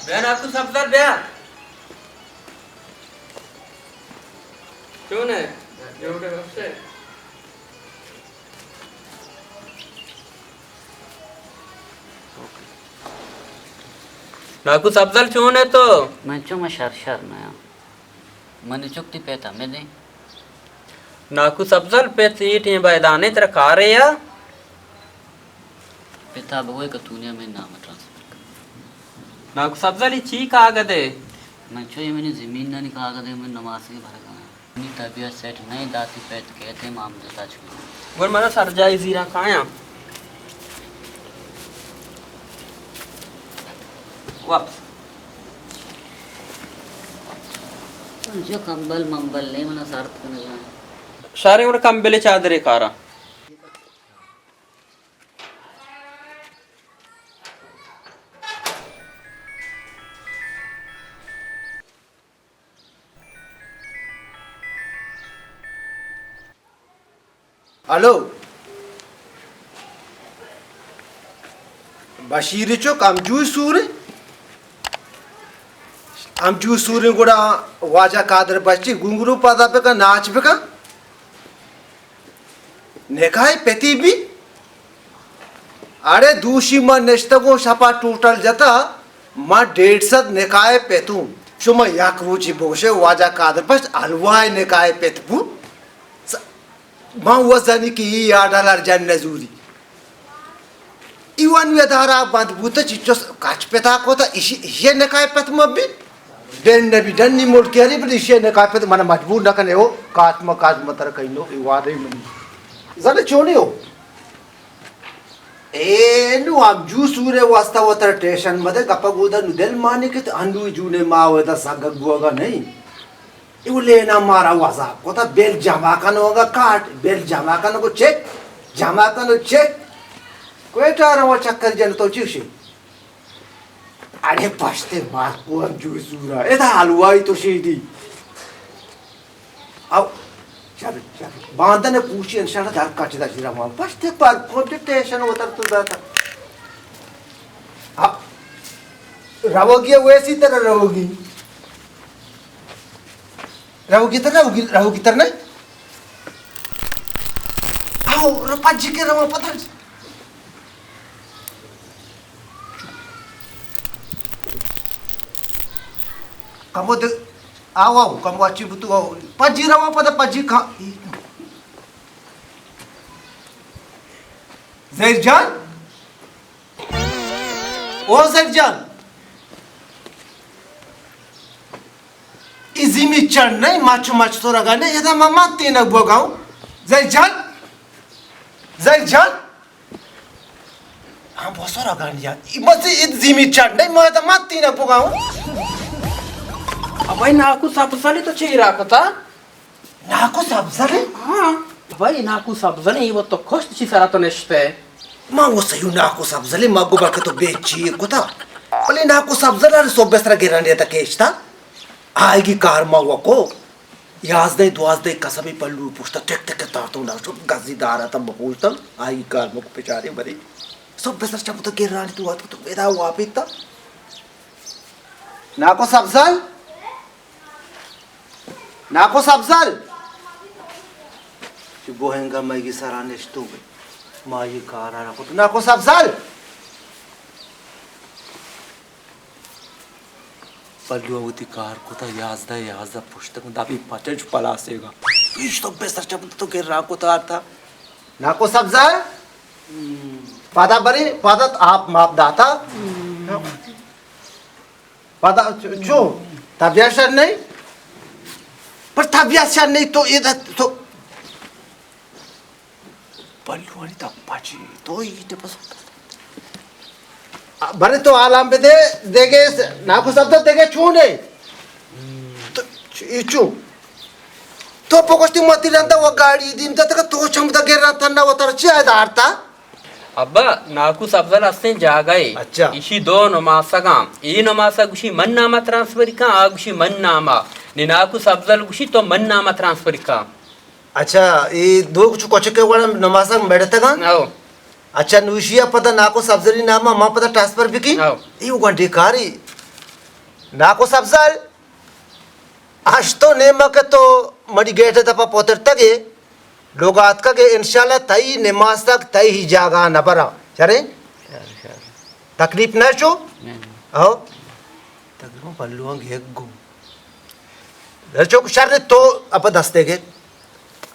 بیا ناکو سبزل، بیا. چون ئے؟ جوڑ ئے، وش ئے؟ ناکو سبزل، چون ئے تو؟ من چو، من شر شر نہ آں. من چک تی پیت ہمے دیں. ناکو سبزل، پیت ای ٹیم بایدانے ترا کارے یا؟ پتا بگوئے کہ تو نے ہمے نام ٹرانسفر کن. ناکو سبزل، ای چی کاگد ئے؟ من چو، اے منی زمینانی کاگد ئے، من نماسگے بھرگا آں. منی طبیعت سیٹ نہ ایں، داتی پیت کیت ئے، ما ہم جتا چکیں. گڑا منا سرجائی زیراں کایاں. واپس. جو کمبل ممبل نہیں، منا سارت کنگا. شاریں، گڑا کمبلے چادرے کاراں. ہلو، بشیر چک، ہمجوئی سوریں؟ ہمجوئی سوریں گڑا واجہ قادر بچی گونگرو پادا بکن، ناچ بکن. نکاح پتی بی؟ اڑے دوشی ما نشتگوں، شپا ٹوٹل جتا، ما ڈیڑھ سد نکاح پتوں. شما یک روچی بگوشے واجہ قادر بخش حلوائے نکاح پت بو. س-، ما وزنی کہ ای آ ڈالر جن نزوری. ایوان وی ادارہ بند بوتا، چچو س-، کچ پتا کوتا، ایشی، ایشی نکاح پت مبی. ڈن نبی، ڈنی ملکی ہری، بلے ایشی نکاح پت من مجبور نہ کنے ہو، کاش ما، کاش ما تر کہیں نو، ای وعدہ منی. زن چونی ہو؟ اے نو ہمجو سورے واسطہ وتر ٹیشن مدے، گپا گودا نو دل مانی کہ ہنو جونے ما ودا سگگ بوگا نہیں. ایو لینا مارا وزا کتا، بل جمع کنوگا کاٹ، بل جمع کنوگا چک، جمع کنو چک. کوئٹہ روا چکر جن تو چوشی. اڑے پشتے مار کو ہمجو سورا، ادا حلوائی تو شیدی. او، شابی، شابی. باندن پوشی انشاءاللہ در کچ دا شیرا ما. پشتے پر کو ٹیشن وتر تو داتا. او، روگی ویسی تر روگی. روگی تر، روگی، روگی تر نہیں؟ آؤ، رو پجی کے رو پتر. کمو دے، آؤ، آؤ، کمو اچھی بتو، آؤ. پجی رو پتر، پجی کھا. زیر جان؟ او زیر جان، ای زیمی چڑ نہیں، مچ مچ تو رگا نہیں، ادا ما مات تینک بوگاؤں. زیر جان، زیر جان. ہاں، بہت سارا گان یا. ای بس ای زیمی چڑ نہیں، ما ادا مات تینک بوگاؤں. ابھائی ناکو سبزلی تو چی را کتا؟ ناکو سبزلے؟ ہاں. بھائی، ناکو سبزلے، ای وت تو کشت چی سرا تو نشتے؟ ما وہ سیو ناکو سبزلے، ما گو بلکہ تو بے چی کتا. بلے ناکو سبزلے، ارے صبح سرا گران رہتا کیشتا. آئیگی کار ما وکو. یازدہ دوازدہ کسبی پلو پشتا ٹک ٹک تارتو ناشو گزی دارا تم بپوشتم. آئی کار مکو پچارے بری. صبح سر چپ تو گرانی تو آتا تو ودا واپیتا. ناکو سبزل؟ ناکو سبزل! چو بوہنگا مئیگی سرا نشتو بی. ما یہ کارا را کت. ناکو سبزل! پلو وتی کار کتا، یازدہ، یازدہ پشت کن دبی پچن چو پلاسے گا. پیش تو بستر چپ تو گر را کتا آتا. ناکو سبزل! پادا بری، پادا آپ ماپ داتا. پدا چ-، چو؟ طبیعت شر نہیں؟ پر طبیعت شر نہیں تو یہ تو پلوانی تپا چی تو ایٹ بس. برے تو آلام بدے، دیگے س-، ناکو سبزل دیگے چونے؟ تو چ-، یہ چو؟ تو پکشتی متی رندا و گاڑی دیم تا تک تو چم دا گر رندا تنا و تر چی آئے دارتا؟ ابا، ناکو سبزل ہستیں جاگہ ء. اچھا. ایشی دو نماسگاں. اے نماسگ گوشی من نام ء ترانسفر کن، آ گوشی من نام ء. نی ناکو سبزل گوشی تو من نام ء ترانسفر کن. اچھا، اے دو چو کچکے وڑا نماسگ مڑتگاں؟ او. اچھا، نوشی ء پدا ناکو سبزلی نام ء ما پدا ٹرانسفر بکی؟ او. اے گنڈے کاری. ناکو سبزل، ہشت و نیمہ کہ تو منی گیٹ ءِ دپا پترتگ ئے، لوگ ءَ آتکگ ئے، انشاءاللہ تئی نماسگ تئی ہی جاگہ ءَ نہ براں۔ شریں؟ شر، شر۔ تکلیف نہ چو؟ نہ، نہ۔ ہو؟ تقریباً پلوان گیگ گو۔ چو شر، تو اپا دستے گے۔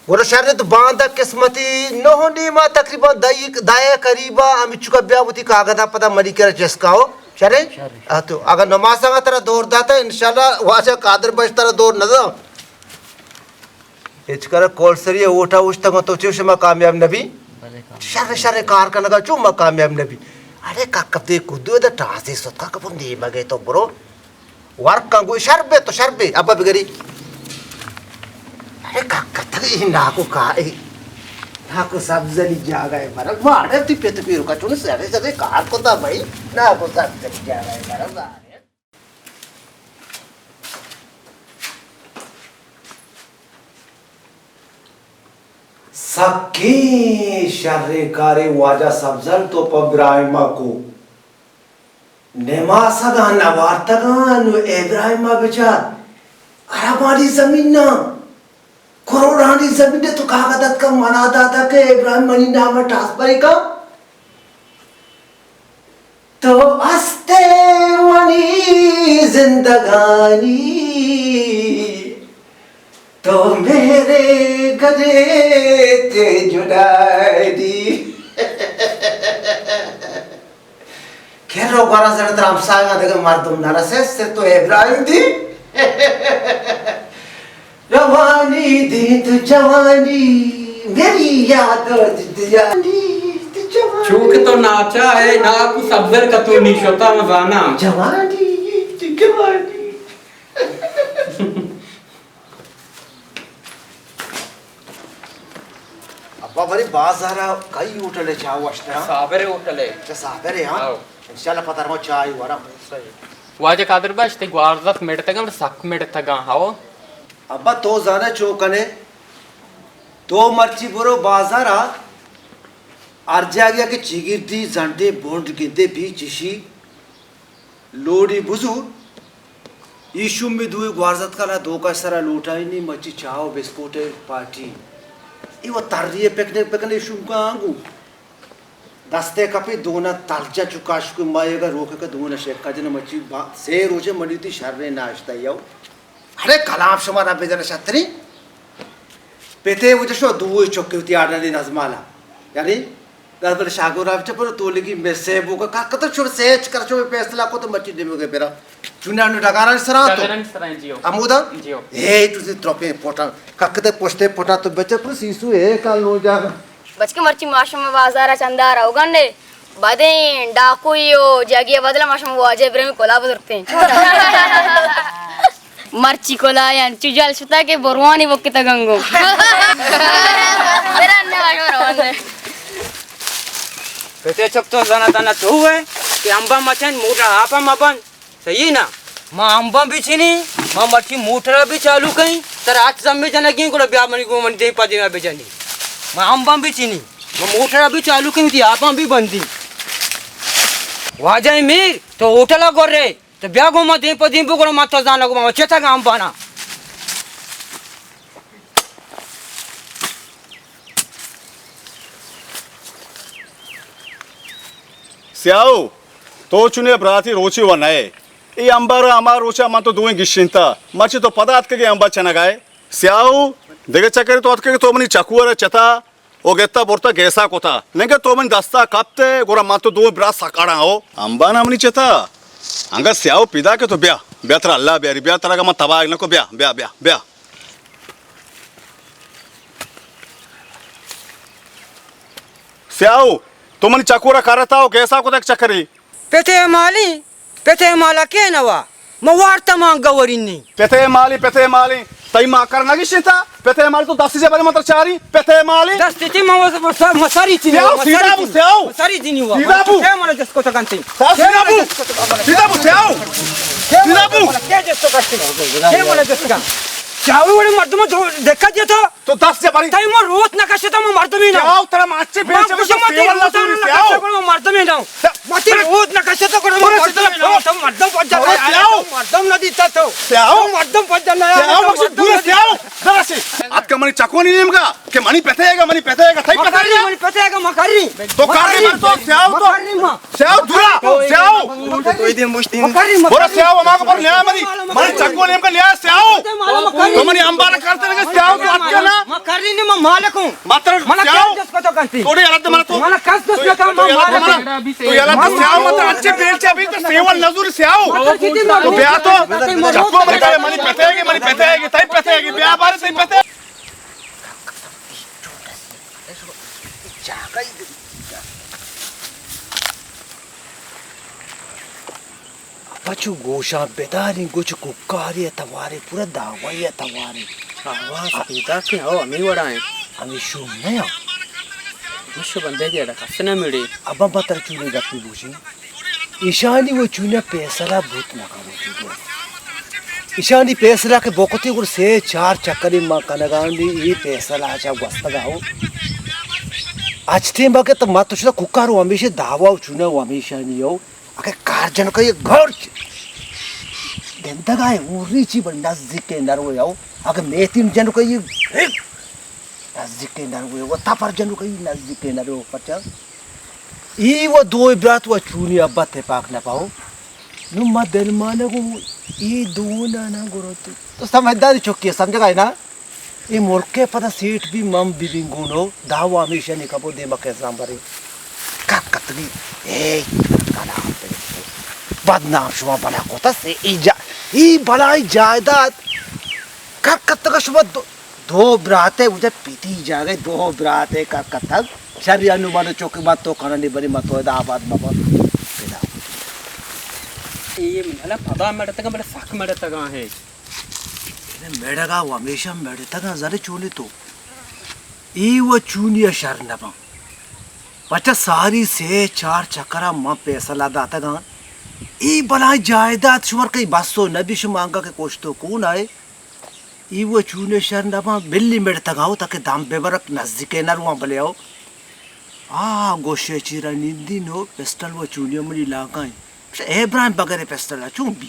گڑا شر، تو باندا قسمتی نہ و نیما تقریباً دہ، دہ ءِ قریبا ہمے چکا بیا وتی کاغذاں پدا منی کرا چسکا ہو۔ شریں؟ شر۔ آ تو اگاں نماسگا ترا دور داتا، انشاءاللہ واجہ قادر بخش ترا دور نہ دا۔ ہچ کرا کولسری ءِ ووٹا اوشتگاں، تو چو شما کامیاب نبی؟ بلے کامیاب۔ شر، شر کار کنگا چو ما کامیاب نبی؟ ارے کاکا دے کدو دا ٹاسے ستکا کپن دے مگے تو برو۔ ورکاں گوئی شر بے تو شر بے، ابا بگری۔ ارے کاکا تگے ناکو کا، ناکو سبزلی جاگہ ءَ برا۔ واڑے تی پت پیرو کا چون سرے سرے کار کتا بھائی۔ ناکو سبزلی جاگہ ءَ برا۔ سکیں شریں کارے واجہ سبزل تو پہ ابراہیما کو۔ نماسگاں نوارتگاں، نو ابراہیما بچار، عربانی زمیناں، کروڑانی زمین تو کاغذ اتکا منا داتا کہ ابراہیم منی نام ٹرانسفر کا۔ تو ہستے منی زندگانی، تو میرے گلے تے جدائی دی۔ کہ رو گورا زر تر ہمسایگاں دگہ مردم نہ رسے، صرف تو ابراہیم دی۔ روانی دید جوانی، میری یاد دید جوانی، دید جوانی۔ چونکہ تو ناچا ہے، ناکو سبزل کتو نی شتا مزانا۔ جوانی، دید جوانی۔ ابا، بری بازارا کئی ہوٹل ہے چاہ وشترا؟ صابر ہوٹل ہے۔ اچھا، صابر ہے، ہاں؟ آؤ۔ انشاءاللہ پتر ما چاہ ورا۔ صحیح۔ واجہ قادر بخش، تئی گوارزت مڑتگاں، بلے سک مڑتگاں، ہو۔ ابا تو زانا چو کنے، تو مرچی برو بازارا، ہر جاگہ کہ چیگردی زنڈے بونڈ گندے بی چشی لوڑی بزور، ای شوم می دوئے گوارزت کنا دوکا سرا لوٹائی نی مچی چاہ و بسکوٹ پارٹی۔ ای و تری پکنک پکنک شوم کا آنگو۔ دستے کپی دونا تلجا چکاش کو مایگا روک کا دونا شیکا جن مچی با-، سے روچے منی تی شر ناشتہ یو۔ ارے کلام شما را بجن شتری۔ پتے وجہ شو دوئے چکے وتی آڈر دی نظمالا۔ یعنی دس بلے شاگو را چپر تو لگی میں سے بو کا کتر چھوڑ سیچ کر چھوڑ فیصلہ کو تو مچی دیمو گے پیرا۔ چونیا نو ڈگاران سرا تو۔ ڈگاران سرا جیو۔ امودا؟ جیو۔ اے تو سی تروپے پوٹا۔ ککتے پوشتے پوٹا تو بچے پر سیسو اے کال نو جا۔ بچکے مرچی ماشم بازار چندا رو گنے۔ بدیں ڈاکوئی و جاگی بدل ماشم واجہ ابراہیم کلا بزرگتے۔ مرچی کلا انچو جل شتا کہ بروانی وقت گنگو۔ برن نے واجہ روان دے۔ پتے چک تو زنا تنا تو ہے کہ امبا مچن موٹر آپا مبن۔ صحیح نا؟ ما امباں بھی چینی، ما مرچی موٹر بھی چالو کئیں، تر آچ زمے جنگیں گڑا بیا منی گو من دیم پہ دیما بجنی۔ ما امباں بھی چینی، ما موٹر بھی چالو کئیں، تی آپاں بھی بندی۔ واجہ میر، تو ہوٹل گورے، تو بیا گو ما دیم پہ دیم بگڑا ما تو زانا گو ما چتا گام بانا۔ سیاہو، تو چنے براتی روچے و نئے۔ اے امبر ہما روچا من تو دوئیں گشینتا۔ مرچی تو پدا اتکگے امبر چنگائے۔ سیاہو، دگہ چکرے تو اتکگے تو منی چکور چتا و گتا برتا گیسا کتا۔ ننگے تو منی دستا کپتے، گڑا من تو دوئیں برا سکاڑاں ہو۔ امبانا منی چتا۔ انگا سیاہو پیدا کہ تو بیا۔ بیا ترا اللہ بیاری، بیا ترا من تباہ نکو، بیا، بیا، بیا، بیا۔ سیاہو، تو منی چکورا کرتا و گیسا کتا یک چکری۔ پتے مالی، پتے مالا کے نوا؟ موارتا مان گورینی۔ پتے مالی، پتے مالی، تئی ما کر نگیشتا؟ پتے مالی تو دستی جے بری من تر چاری، پتے مالی۔ دستی تی ما وس-، وس-، مساری چینی، سیاہو، مساری سیدھا بو، چینی۔ سیاہو۔ مساری چینی وا۔ سیدھا بو۔ کے منا جس کو تکنتی؟ سیاہو، سیدھا بو۔ سیدھا بو، سیاہو۔ سیدھا بو۔ کے جس کو کرتی؟ کے منا جس کن؟ چاوی وڑے مردم دھکا دیتا۔ تو دست جا بری۔ تئی ما روت نہ کشتا، ما مردمے نہ۔ سیاو، ترا ما اچے ما پیچھے کشے تو ما تئی سیول روت نہ نہ سوری، نہ سیاو۔ کشتا، ما مردمے نہ۔ ما تئی روت نہ کشتا، ما مردمے نہ۔ تو مردم پجا نہ، سیاو۔ تو مردم نہ دیتا تو۔ سیاو۔ تو مردم پجا نہ، سیاو، تو مردم دور نہ سیاو۔ دیتا۔ درسی۔ اتکا منی چکونی نیمگا کہ منی پتے گا، منی پتے گا، تئی پتے گا۔ منی پتے گا، ما کری۔ تو کاری مر تو سیاو تو۔ ما کری ما۔ سیاو دورا، سیاو۔ برو سیاو، ہما کو پر لیا منی۔ منی چکو نیم کا لیا سیاو۔ تو منی امبارا کرتے لگے سیاو تو اتکا نا۔ ما کری نہیں، ما مالک ہوں۔ ماتر سیاو۔ توڑے یلت مر تو۔ منا کس دوست نہ کام، ما مالک ہوں۔ تو یلت سیاو مت اچے بیل چا بیل تو سیول نزور سیاو۔ تو بیا تو۔ چکو منی کرے، منی پتے گے، منی پتے گے، تئی پتے گے، بیا بارے تئی پتے۔ پچو گوشاں بداریں، گوچ کوکاری ء توارے، پورا دعوائی ء توارے۔ آواز پیدا کہ ہو، ہمیں وڑا ہیں۔ ہمیں شوم نہ ہاں۔ مشو بندے گے اڑا کس نہ مڑے۔ ابا بتر چونے گپی بوشی۔ ایشانی و چونیا پیسلہ بوت نہ کنت۔ ایشانی پیسلہ کہ بوکتی گڑ سے چار چکری ما کنگانی ای پیسلہ چا گوستگا ہو۔ اچ تیم باکہ تو ما تو شدا کوکار و ہمیشہ دعوا و چونیا و ہمیشانی ہو۔ اگہ کار جنکا یہ گرچ گندگا ہے، اوری چی بر نزدیک نرو ہو۔ اگہ میتین جنکا یہ نزدیک نرو ہو، تپر جنکا یہ نزدیک نرو، پچا ای و دوئیں برات و چونی ابا تپاک نہ پاؤ۔ نو ما دلمانگو ای دونا نہ گرو تو۔ تو سمجھداری چکی ہے، سمجھگا ہے نا؟ ای ملک پدا سیٹ بھی مم بھی بنگونو، دعوا ہمیشہ نکبو دیما کیسان بری۔ کک کتگی، اے، بدنام شما بنا کوتا سے، ای جا، ای بلائی جائیداد۔ کک کتگا شما دو، دو براتے، وجہ پیتی جاگہ دو براتے کک کتگ۔ شر یا نو مانو چوکی بات تو کننی بری متو ادا آباد مبا۔ پیدا۔ اے من الا پدا مڑتگا، بڑے سک مڑتگا ہے۔ میڑگا و ہمیشہ میڑتگا زر چونی تو۔ ای و چونی شر نباں۔ پچا ساری سے چار چکرا من پیسلہ داتگاں۔ ای بلائی جائیداد شمر کئی بسو نبی شما انگا کہ کشتو کون آئے۔ ای و چونی شر نباں، بلی مڑتگا ہو تاکہ دم ببرک نزدیک نہ رواں بلے ہو۔ آ گوشے چیرا نندی نو پسٹل و چونی منی لانکائیں۔ گوشے، اے ابراہیم بغیر پسٹل ء چون بی؟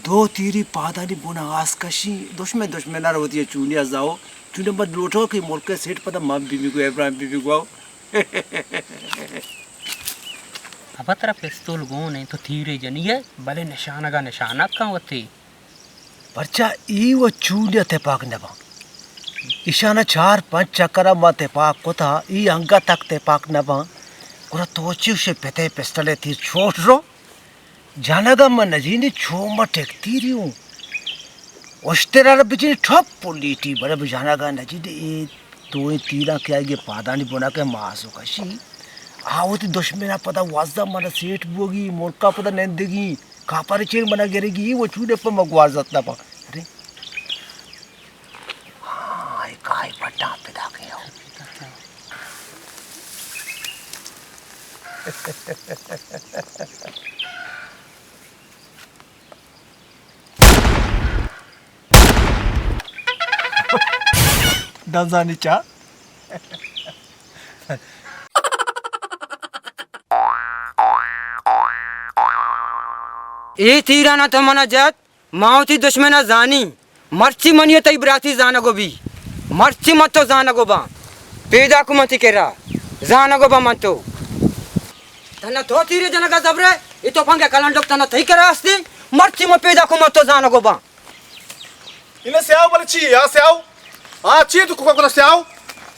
دو تیری پادانی بن ء آس کشی، دشمن دشمن ء روتی ء چونی ء زاو، چونی ء بد لوٹو کہ ملک ء سیٹ پدا من بی بی گو ابراہیم بی بی گو۔ ابا ترا پستول گون انت، تو تیرے جنی ئے، بلے نشانگ ء نشانگ کن وتی۔ پرچا ای و چونی ء تپاک نہ باں۔ ایشان ء چار پنچ چکر ء ما تپاک کتا، ای انگت تک تپاک نہ باں۔ گڑا تو چی گوشے پت ء پسٹل ء تیر چوٹ رو؟ جنگ ء من نجینی چو ما ٹک تیری اوں۔ اشتر ء بجنی ٹپ و لیٹی بلے جنگ ء نجینی اے دوئیں تیراں کہ آئی ء پادانی بنا کہ ماس و کشی۔ آ وتی دشمن ء پدا وازدہ من سیٹ بوگی، ملک ء پدا نندگی۔ کاپر چیر منا گرگی و چونے پہ ما گوازت نہ پا۔ ارے۔ ہاں، اے کائی پٹا پیدا کیا ہو۔ ڈزانی چا۔ اے تیرانا تو منا جت، ما وتی دشمنا زانی، مرچی منی و تئی براتی زانگو بی، مرچی من تو زانگو باں، پیداکو من تئی کرا، زانگو باں من تو۔ تنا تو تیرے جنگا زبرے، ای تو پنگے کلنڈک تنا تئی کرا ہستی، مرچی من پیداکو من تو زانگو باں۔ انہ سیاو بلے چی؟ آ سیاو؟ آ چی تو کوکا کتا سیاو؟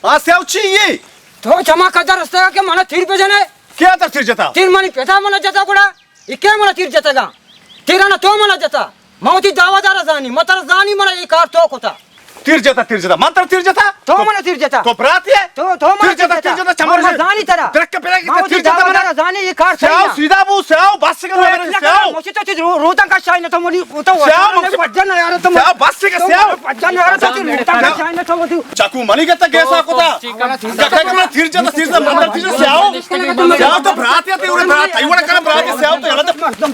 آ سیاو چی یے؟ تو چما قدر رستگا کہ منا تیر بجنے؟ کیا تر تیر جتا؟ تیر منی پتا منا جتا گڑا۔ اے کئے منا تیر جتگا؟ تیرانا تو منا جتا۔ من وتی دعوادارا زانی، من ترا زانی منا اے کار تو کتا۔ تیر جتا، تیر جتا۔ من ترا تیر جتا؟ تو منا تیر جتا۔ تو برات ئے؟ تو، تو منا تیر جتا، تیر جتا۔ تیر جتا، چمر من زانی ترا۔ درک پہ من تیر جتا منا۔ زانی اے کار سیاو سیدھا بو، سیاو بس کے سیاو۔ مچی تو چیز رو، روتاں کا شاین تو منی، تو سیاو مچی پجن یار تو سیاو بس کے سیاو۔ پجن یار تو روتاں کا شاین تو منی۔ چاکو منی گتا گیسا کتا۔ گتا کہ من تیر جتا، تیر جتا، من تیر جتا، سیاو۔ سیاو تو برات ئے، تئی برات، تئی وڑا کنا برات ئے، سیاو تو یلا تو۔ مردم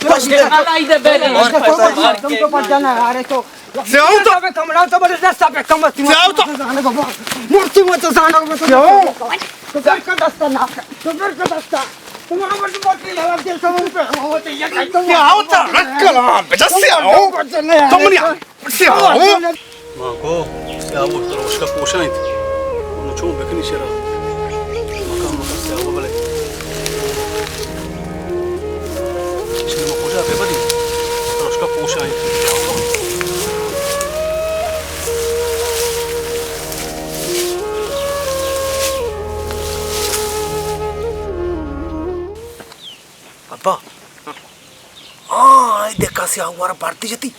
تو پجن یار تو۔ سیاہو تو۔ کمڑا تو بڑے دستا پہ کم متی سیاہو تو۔ زانگ بابا۔ مرتی مت زانگ بابا۔ سیاہو۔ تو بر کا دستا نا۔ تو بر کا دستا۔ تمہارا مرتی مرتی یار دل سمجھ پہ۔ سیاہو تو رکھ کلام۔ بجا سیاہو۔ تم نہیں آ۔ سیاہو۔ ما گو، سیاہو ترا اشکا پوشائیں۔ نو چون بکنی شرا۔ مکان مکان سیاہو بلے۔ اشکا ما کجا بہ بری؟ ترا اشکا پوشائیں۔ ابا۔ ہاں، اے دکا سیاہو وارا بارتی جتی۔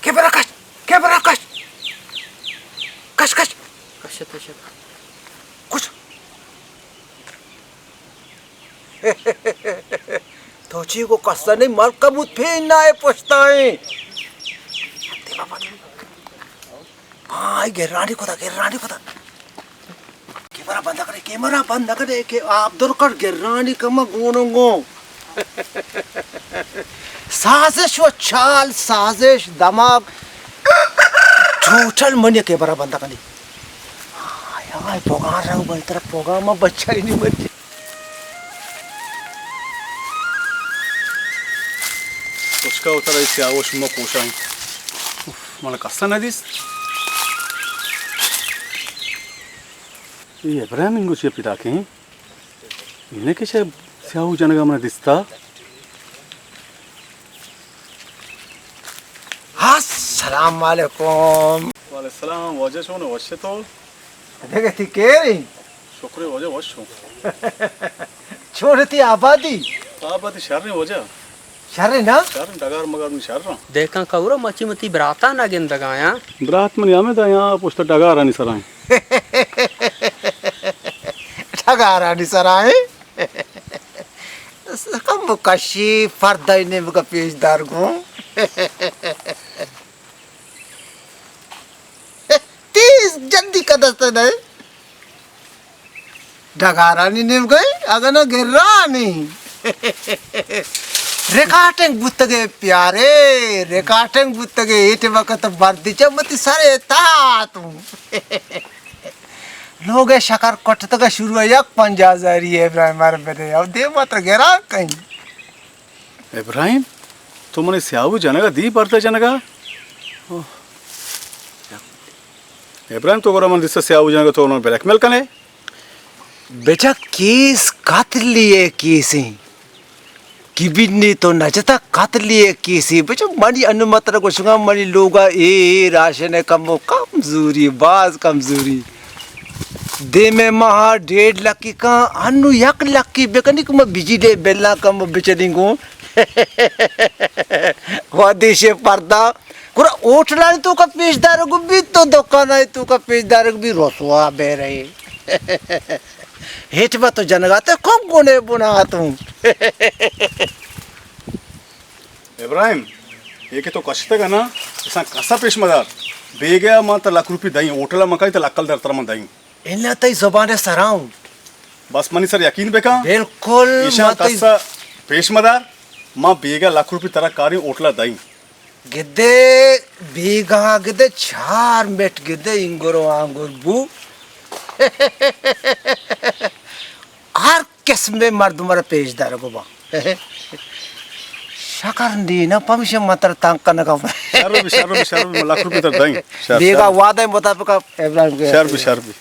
کیمرہ کش، کیمرہ کش۔ کش، کش۔ کشت، کشت۔ کش۔ تو چی کو کسا نہیں مر کبوت پھین نہ اے پشتائیں۔ دیما بند۔ ہاں، اے گرانی کتا، گرانی کتا۔ کیمرہ بند کرے، کیمرہ بند کرے کہ آپ در کر گرانی کما گونوں گو۔ سازش و چال، سازش، دماغ، ٹوٹل منی کیمرہ بند کنی۔ ہائے، ہائے، پوگان رہو بھائی، ترا پوگان ما بچائی نہیں مرتی۔ کچکا اتر ایسی آوش ما پوشائیں۔ اف، منا کسا نہ دیست۔ اے ابراہیم انگو چیا پیداکیں؟ انہیں کہ چہ سیاہو جنگا منا دیستا۔ السلام علیکم۔ وعلیکم السلام، واجہ چون، وش تو؟ دگہ تی کیری؟ شکر واجہ، وش ہوں۔ چون تی آبادی؟ آبادی شر واجہ۔ شر نا؟ شر، ڈگار مگار من شر۔ دیکھاں کورا مچی متی براتا نہ گندگایاں۔ برات منی ہمیں دایاں پشت ڈگارانی سرائیں۔ ڈگارانی سرائیں؟ کم کشی پردہ نیمگا پیش دار گوں۔ تیز جلدی کا دست نہیں۔ ڈگارانی نیمگئے، اگہ نہ گرانی۔ ریکارڈنگ بوتگے پیارے، ریکارڈنگ بوتگے، ایٹ وقت بردی چہ متی سرے تاتوں۔ لوگے شکر کٹتگا شروع یک پنجاہ ہزاری ابراہیم مار بدے، او دیما تر گران کہیں۔ ابراہیم، تو منی سیاہو جنگا دی پردہ جنگا؟ اوہ۔ ابراہیم، تو گڑا من دیستا سیاہو جنگا تو من بلیک میل کنے؟ بچا کیس قتلی ءِ کیسیں۔ کہ بنی تو نہ جتا قتلی ءِ کیسیں۔ بچا منی انو متر گوشگا منی لوگا اے، اے راشن ءِ کم و کمزوری، باز کمزوری۔ دیمے ماہ ڈیڑھ لکھی کاں، انو یک لکھی بکنی کہ ما بجلی بلاں کم بچلیں گوں۔ و دیشے پردہ گڑا ہوٹلانی توکا پیش دارگ بیت تو دکانانی توکا پیش دارگ بیت، رسوا بہ رہے۔ ہچ بہ تو جنگاتے کم گنے بناتوں۔ ابراہیم، اے کہ تو کشتگ نا، اساں کسا پیش مدار۔ بیگا ما تا لکھ روپی دئیں، ہوٹلا مکائی تا لکل در تر من دئیں۔ انا تئی زبان ءِ سرا اوں۔ بس منی سر یقین بکن۔ بالکل، ایشاں ما تئی کسا پیش مدار، ما بیگا لکھ روپی ترا کاریں ہوٹلا دئیں۔ گدے بیگا گدے چار مٹ گدے اینگر و آنگر بو۔ ہر قسم مردم را پیش دارگو با۔ شکر نی نا پمشہ من ترا تنگ کنگا۔ شر بی، شر بی، شر بی، لکھ روپی تر دئیں۔ شر، بیگا شر۔ وعدہ مطابق ابراہیم کے شر بی، شر بی۔